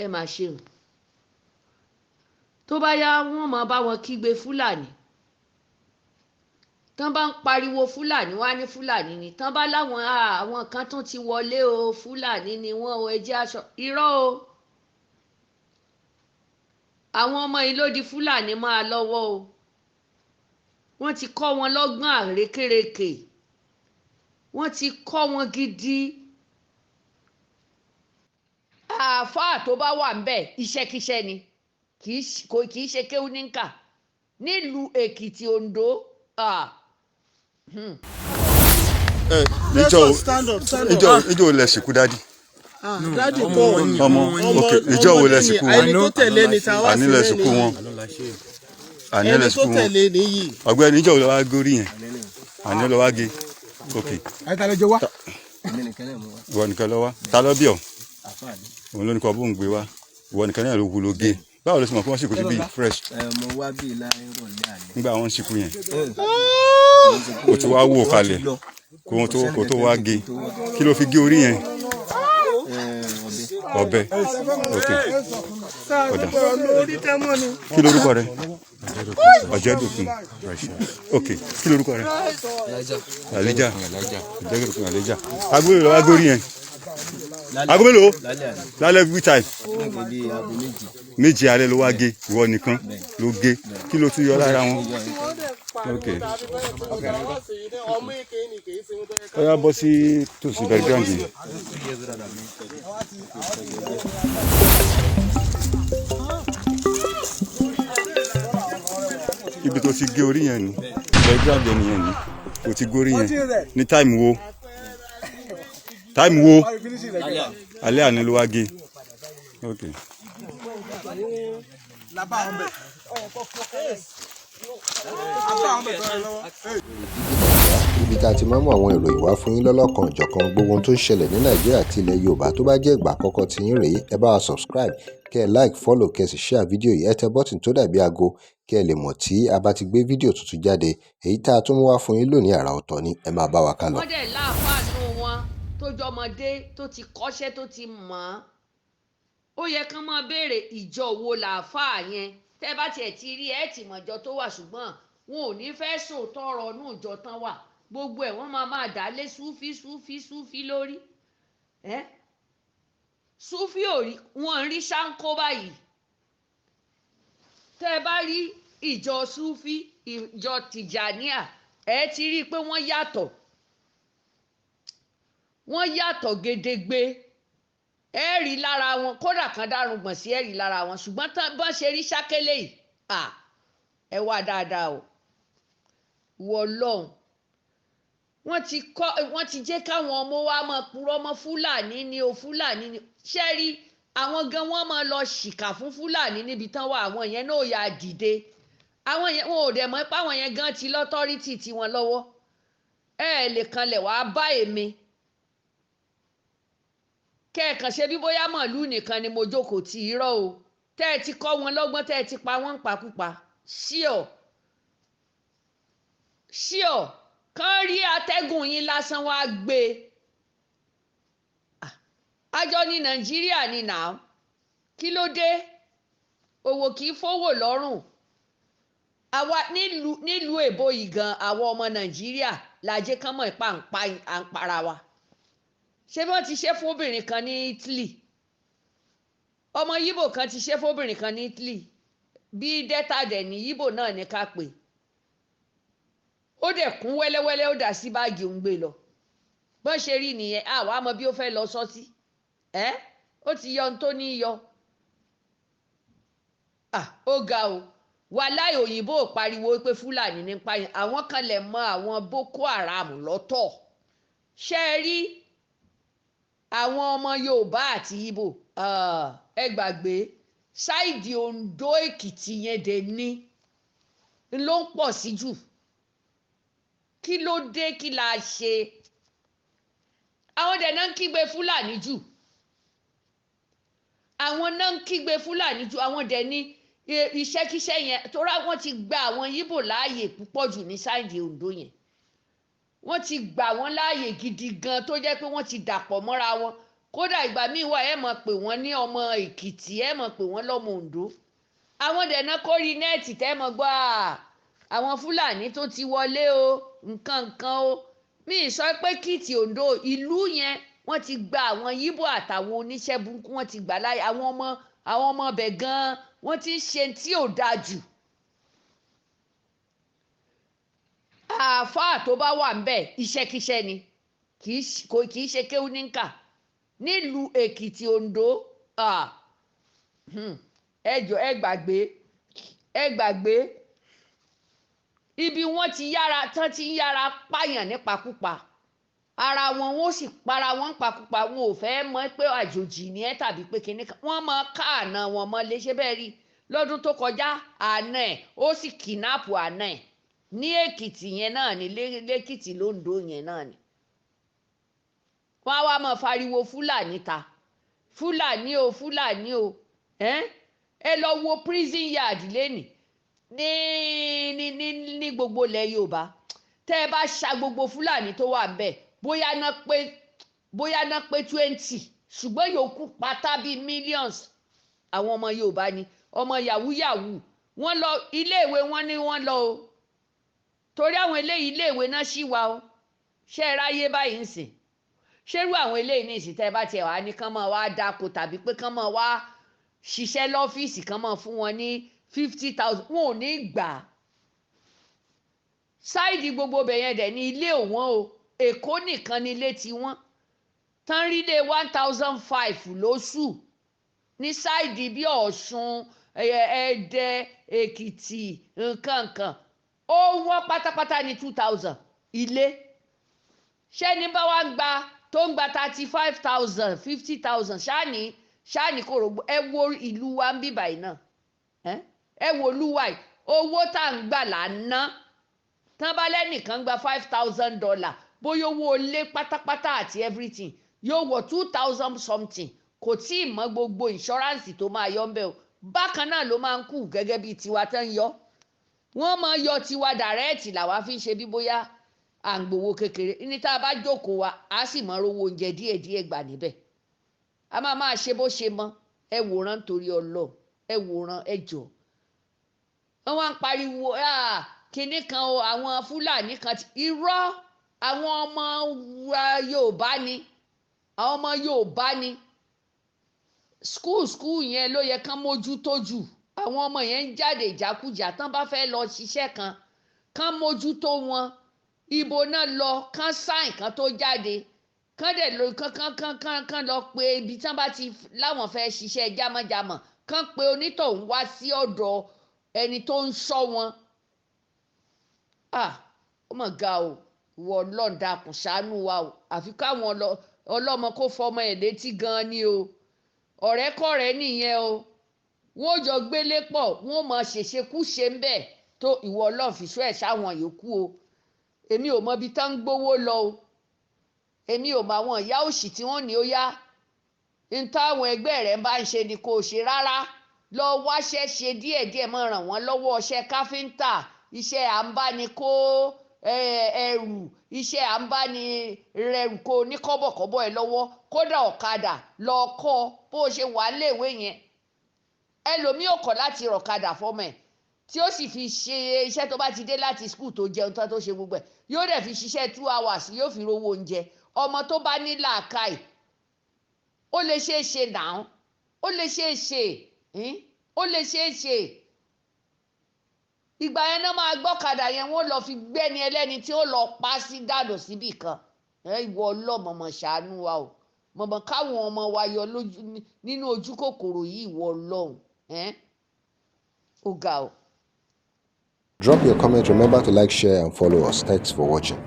Ẹ mà ṣe o. Tó bá yá, wọ́n máa bá wọn kígbe Fúlàní. Tán bá ń pariwo Fúlàní, wá ní Fúlàní ni. Tán bá láwọn àwọn kan tún ti wọlé o, Fúlàní ni wọ́n o, ẹ jẹ́ aṣọ irọ́ o. Àwọn ọmọ yìí ló di Fúlàní máa lọ́wọ́ o. Wọ́n ti kọ́ wọn lọ́gbọ́n àrékérekè, wọ́n ti kọ́ wọn gidi. Àáfàá tó bá wà ńbẹ̀, iṣẹ́kíṣẹ́ ni, kì í ṣe kéwú ní kà nílùú Èkìtì, Oǹdó. Níjọ́ wo lẹ sìnkú daddy? Daddy kọ́. Ọmọ, ok, ìjọ́ wo lẹ sìnkú wọn? Ẹni tó tẹ̀lé ni ta wá Àní sí lẹ sìnkú wọn, àní ẹni lẹ tó sìnkú wọn. Tẹ̀lé nìyí. Ọ̀gbẹ́ni, níjọ́ wo lẹ wá górí yẹn? Àní lọ wá gé, ok. Ayétalẹ́jọ́ wá. Ìwọ nìkan lọ wá? Ta ló bí ọ? Òun ló ní kọ́ bóun gbé wá. Ìwọ nìkan náà ló wú ló gé. Báwo ló ṣe mọ̀ pé wọ́n sìnkú sí bíi fresh? Mo wá bíi láìrọ̀lẹ́ àná. Nígbà wọn sìnkú yẹn, o ti wá wò kalẹ̀ kó tó wá gé. Kí ló fi gé orí yẹn? Ọ̀bẹ, ok, ọ̀dà. Kí lorúkọ rẹ? Ọ̀jẹ̀dòkun, ok. Kí lorúkọ rẹ? Àlejò Ọ̀jẹ̀dòkun, àlejò. Aago mélòó ló wá górí yẹn? Aago mélòó lálẹ́? Which time? 7 alẹ́ ló wá gé. Ìwọ nìkan ló gé? Kí ló tún yọ lára wọn? Ok, ó yá, bọ́ sí tòsí background yìí. Ibi tó ti gé orí yẹn ni background yẹn nìyẹn ni kò ti górí yẹn. Ní time wo? Time wo? Alẹ́ àná ló wá gé, ok. Níbi tá a ti máa ń mú àwọn ìròyìn wá fún yín lọ́lọ́kan òjọ̀kan, gbogbo ohun tó ń ṣẹlẹ̀ ní Nàìjíríà àti ilẹ̀ Yorùbá. Tó bá jẹ́ ìgbà àkọ́kọ́ tí yín rèé, ẹ bá wa subscribe, kẹ́ ẹ like, follow, kẹ́ ẹ sì share fídíò yìí. Ẹ tẹ button tó dàbí aago kẹ́ ẹ lè mọ̀ tí a bá ti gbé fídíò tuntun jáde. Èyí tá a tún mú wá fún yín lónìí, àrà ọ̀tọ̀ ni. Ẹ máa bá wa ká lọ. Wọ́n dẹ̀ láàfáà nù wọn tó jọmọdé, tó ti kọ́ṣẹ́, tó ti mọ̀ ọ́n. Ó yẹ kán máa béèrè ìjọ wo làáfáà yẹn. Tẹ́ bá tiẹ̀ ti rí ẹ̀ tì mọ̀jọ tó wà, ṣùgbọ́n wọn ò ní fẹ́ sòótọ́ ọ̀rọ̀ nù ìjọ tán wà. Gbogbo ẹ̀, wọ́n máa máa dá lé súfí, súfí, súfí lórí ẹ́. Súfí ò rí wọn rí ṣáńkó báyìí. Tẹ́ ẹ bá rí ìjọ súfí, ìjọ Tìjàníà, ẹ ti rí i pé wọ́n yàtọ̀, wọ́n yàtọ̀ gedegbe. Ẹ rí lára wọn, kódà kan dárúgbọ̀n sí, ẹ rí lára wọn. Ṣùgbọ́n tán bọ́n ṣe rí ṣákélé yìí, ẹ wá dáadáa o. Wọ lọ́hùn, wọ́n ti kọ́, wọ́n ti jẹ́ káwọn ọmọ wa máa purọ́ mọ́ Fúlàní ni o, Fúlàní ni. Ṣé rí àwọn gan, wọ́n máa lọ ṣìkà fún Fúlàní níbi tán wà. Àwọn yẹn náà yà dìde. Àwọn yẹn, wọn ò dẹ̀ mọ̀ pé àwọn yẹn gan ti l'authority tiwọn lọ́wọ́. Ẹ lè kanlẹ̀ wàá bá èmi kẹ́ẹ̀kan ṣe bí bóyá màálù nìkan ni mo jókòó tí. Irọ́ o. Tẹ́ ẹ ti kọ́ wọn lọ́gbọ́n, tẹ́ ẹ ti pa wọ́n ń pakúpa, ṣíọ̀ ṣíọ̀ kán rí atẹ́gùn yín lásán, wá gbé e. Àjọ ní Nàìjíríà ni nà kí ló dé? Òwò kì í fowó lọ́rùn àwa nílùú èbó yìí gan. Àwọn ọmọ Nàìjíríà làjẹ́ kán mọ̀ ìpa à ń para wa. Ṣé bí wọ́n ti ṣe fún obìnrin kan ní Italy, ọmọ Yíbò kan ti ṣe fóbìnrin kan ní Italy, bí dẹ́ta dẹ̀ ní Yíbò náà ní ká pè. Ó dẹ̀ kún wẹ́lẹ́wẹ́lẹ́, ó dà sí báàgì, òun gbé lọ. Bọ́n ṣe rí nìyẹn. Àwa mọ bí ó fẹ́ lọ sọ́tí ẹ́. Ó ti yọ ohun tó ní yọ. Ó ga o. Wàláì, òyìnbó ò pariwo pé Fúlàní nípa yẹn. Àwọn kan lè mọ àwọn Boko Haram lọ́tọ̀. Ṣé ẹ rí àwọn ọmọ Yorùbá àti Ìgbò, ẹ gbàgbé. Side Oǹdó, Èkìtì yẹn dé ní ló ń pọ̀ sí jù. Kí ló dé? Kí la ṣe? Àwọn dẹ̀ náà ń kígbe Fúlàní jù. Àwọn náà ń kígbe Fúlàní jù. Àwọn dẹ̀ ní iṣẹ́kíṣẹ́ yẹn torá. Wọ́n ti gba àwọn Yíbò láàyè púpọ̀ jù ní side Oǹdó yẹn. Wọ́n ti gbà wọ́n láàyè gidi gan, tó jẹ́ pé wọ́n ti dàpọ̀ mọ́ra wọn. Kódà ìgbà míì wà, ẹ mọ̀ pé wọ́n ní ọmọ Èkìtì, ẹ mọ̀ pé wọ́n lọ́mọ Oǹdó. Àwọn dẹ̀nà kórìí net tẹ́ mọ̀ gbọ́ à, àwọn Fúlàní tó ti wọlé o, nǹkan nǹkan o. Mi ì sọ pé Èkìtì, Oǹdó, ìlú yẹn, wọ́n ti gba àwọn Yíbò àtàwọn oníṣẹ́ burúkú, wọ́n ti gbà láyé. Àwọn ọmọ ọbẹ̀ gan-an, wọ́n ti ń ṣe tí ò dáa jù. Àáfàá tó bá wà ńbẹ̀, iṣẹ́kíṣẹ́ ni, kì í ṣe kéwú ní kà nílùú Èkìtì, Oǹdó. Ẹ jọ, ẹ gbàgbé, ẹ gbàgbé ibi wọ́n ti yára tán, ti ń yára pààyàn nípakúpa ara wọn, wọ́n sì para wọn nípakúpa. Wọn ò fẹ́ mọ̀ pé àjòjì ni ẹ́ tàbí pé kinní kan. Wọ́n mọ káàná wọn mọ́ léṣe bẹ́ẹ̀ rí lọ́dún tó kọjá. Àna ẹ̀ ó sì kidnap àna ẹ̀ ní Èkìtì yẹn náà ní lẹ́kìtì lóńdó yẹn náà ni. Wọ́n á wá máa fariwo Fúlàní ta, Fúlàní o, Fúlàní o. Ẹ lọ wo prison yard lẹ́nìí ní gbogbo ilẹ̀ Yorùbá. Tẹ́ ẹ bá ṣa gbogbo Fúlàní tó wà ńbẹ̀, bóyá ná pé 20, ṣùgbọ́n yòókù pátá bíi millions, àwọn ọmọ Yorùbá ni, ọmọ yahoo yahoo. Wọ́n lọ iléèwé, wọ́n ní wọ́n lọ o, torí àwọn eléyìí, iléèwé náà ṣì wà o. Ṣé ẹ ráyé báyìí ń sìn? Ṣérú àwọn eléyìí ní ìsìn, tẹ́ ẹ bá tiẹ̀ wá ní kán máa wá dáko tàbí pé kán máa wá ṣiṣẹ́ lọ́fíìsì, kán máa fún wọn ní 50,000, wọn ò ní gbà á. Side gbogbo ibẹ̀ yẹn dẹ̀ ní ilé òwọ́n o. Èkó nìkan ní ilé tiwọn tán rí lé 1,500 lóṣù ní side bí Ọ̀ṣun, Ẹdẹ, Èkìtì, nǹkan kan. Ó wọ́n pátápátá ní 2,000 ilé. Ṣẹ́ni bá wá ń gba, tó ń gba 35,000, 50,000, ṣáàní ṣáàní kò rògbò. Ẹ wo ìlú wa ń bíbà yìí náà. Ẹ wo ìlú wa yìí, owó tá à ń gbà là ń ná tán. Bá lẹ́nìkan gba $5,000, bóyá owó ilé pátápátá àti everything yóò wọ 2,000 something, kò tí ì mọ gbogbo insurance tó máa yọ ń bẹ̀ o. Bákan náà ló máa ń kù gẹ́gẹ́ bíi tiwa tán yọ. Wọ́n máa yọ tiwa direct, làwa fi ń ṣe bí bóyá à ń gbowó kékeré ní. Tá a bá jókòó wa, a sì mọ rówó oúnjẹ díẹ̀díẹ̀ gbà níbẹ̀. A máa máa ṣe bó ṣe mọ. Ẹ wòran nítorí Ọlọ́run, ẹ wòran, ẹ jọ. Wọ́n wá ń pariwo kinní kan o, àwọn Fúlàní kan. Irọ́, àwọn ọmọ wa Yorùbá ni, àwọn ọmọ Yorùbá ni. School, school yẹn ló yẹ kán mójútó jù. Àwọn ọmọ yẹn ń jáde ìjákújà. Tán bá fẹ́ lọ ṣiṣẹ́ kan, kán mójútó wọn. Ibo náà lọ, kán sign kan tó jáde, kán dẹ̀ lọ kán kán kán kán kán lọ pé ibi tán bá ti láwọn fẹ́ ṣiṣẹ́ jámọ́jámọ́, kán pe onítọ̀hún wá sí ọ̀dọ̀ ẹni tó ń ṣọ́ wọn. Ah, ó mà ga o! Ìwọ Ọlọ́run, dákun, ṣàánú wa o. Àfi káwọn ọlọ́mọ kó fọmọ ẹ̀ létí gan-an ni o. Ọ̀rẹ́kọ̀rẹ́ nìyẹn o, wọ́n jọ gbélé pọ̀, wọ́n mọ̀ ṣèṣekúṣe ń bẹ̀ tó. Ìwọ Ọlọ́run, fìṣọ́ ẹ̀ sáwọn yòókù o. Èmi ò mọ ibi tán ń gbówó lọ o. Èmi ò mọ àwọn ìyá òṣì tí wọ́n ní ó yá n táwọn ẹgbẹ́ rẹ̀ bá ń ṣe ni kò ṣe rárá. Lọ wáṣẹ́ ṣe díẹ̀díẹ̀, máa ràn wọ́n lọ́wọ́. Iṣẹ́ káfíńtà, iṣẹ́ à ń bá ní kó ẹrù, iṣẹ́ à ń bá ní rẹrù, kó ní kọ́bọ̀kọ́bọ̀ ẹ lọ́wọ́. Kódà ọ̀kadà lọ kọ́ bó o ṣe wà léèwé yẹn. Ẹlòmíì ò kọ̀ láti rọ̀kadà fọmọ ẹ̀, tí ó sì fi ṣe iṣẹ́. Tó bá ti dé láti school, tó jẹun tán, tó ṣe gbogbo ẹ̀, yóò dẹ̀ fi ṣiṣẹ́ 2 hours, yóò fi rówó oúnjẹ. Ọmọ tó bá ní làákàyè, ó lè ṣeé ṣe náà, ó lè ṣeé ṣe, ó lè ṣeé ṣe. Ìgbà yẹn náà máa gbọ́kadà yẹn, wọ́n lọ fi gbẹ́ni ẹlẹ́ni tí ó lọ pa sí dànù síbì kan. Ìwọ ọlọ́mọmọ, ṣàánú wa o. Mọ̀mọ́ káwọn ọmọ wa yọ lójú nínú ojú kòkòrò yìí. Ìwọ Ọlọ́run, ó ga o. Drop your comment. Remember to like, share, and follow us. Thanks for watching.